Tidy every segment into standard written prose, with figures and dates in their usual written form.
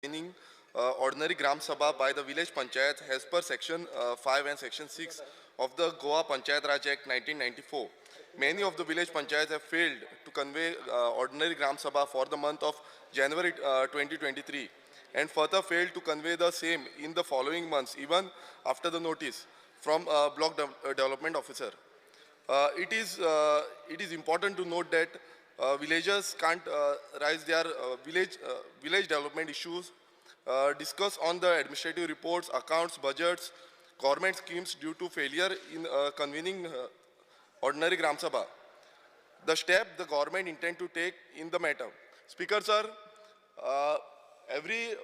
Convening ordinary Gram Sabha by the village panchayat as per section 5 and section 6 of the Goa Panchayat Raj Act 1994. Many of the village panchayats have failed to convey ordinary Gram Sabha for the month of January 2023 and further failed to convey the same in the following months even after the notice from block development officer. It is important to note that villagers can't raise their village development issues, discuss on the administrative reports, accounts, budgets, government schemes due to failure in convening ordinary Gram Sabha. The step the government intend to take in the matter. Speaker sir, every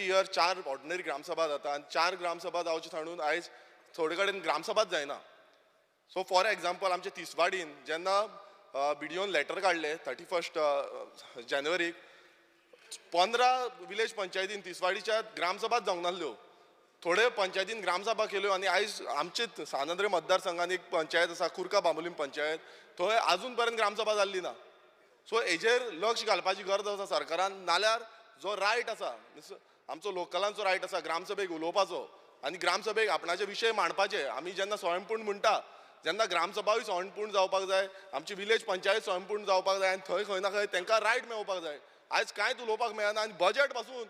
year चार ordinary gram sabha जाता आनी चार ग्रामसभा जावचे थाणून आयज थोडे कडेन ग्रामसभाच जायना. So for example, आमच्या तिसवाडीन जेन्ना बीडीओन लेटर काडले 31 जानेवारीक, 15 विलेज पंचायतीन तिसवाडीच्या ग्रामसभाच जावंक नासल्यो. थोडे पंचायतीन ग्रामसभा केल्यो आनी आयज आमचे सांत आंद्रे मतदारसंघान एक पंचायत आसा, कुर्का बांबोलीम पंचायत, थंय आजून पर्यंत ग्रामसभा जाल्ली ना. सो हेजेर लक्ष घालपाची गरज आसा सरकारान. नाल्यार जो रायट आसा, मिन्स आमचो लोकलांचो रायट आसा ग्रामसभेक उलोवपाचो आनी ग्रामसभेक आपणाचे विशय मांडपाचे, आमी जेन्ना स्वयंपूर्ण म्हणटा जेन्ना ग्रामसभाय स्वयंपूर्ण जावपाक जाय, आमची विलेज पंचायत स्वयंपूर्ण जावपाक जाय आनी थंय खंय ना खंय तांकां रायट मेळोवपाक जाय. आयज कांयच उलोवपाक मेळना आनी बजट पासून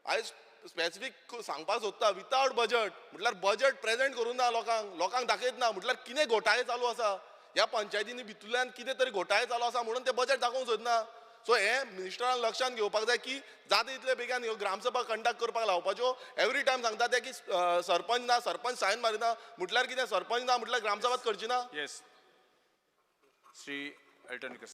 आयज स्पेसिफीक सांगपाक सोदता, वितावट बजट म्हटल्यार बजट प्रेजेंट करूंक ना लोकांक, लोकांक दाखयत ना, म्हटल्यार कितें घोटाळे चालू आसा ह्या पंचायतींनी, भितूरल्यान कितें तरी घोटाळे चालू आसा म्हणून ते बजट दाखोवंक सोदना. सो हे मिनिस्टरान लक्षांत घेवपाक जाय की जाता तितले बेगीन ह्यो ग्रामसभा कंडक्ट करपाक लावपाच्यो. एवरी टायम सांगता ते की सरपंच ना, सरपंच सायन मारिना. म्हटल्यार कितें, सरपंच ना म्हटल्यार ग्रामसभाच करची ना? येस, श्री एल्टन.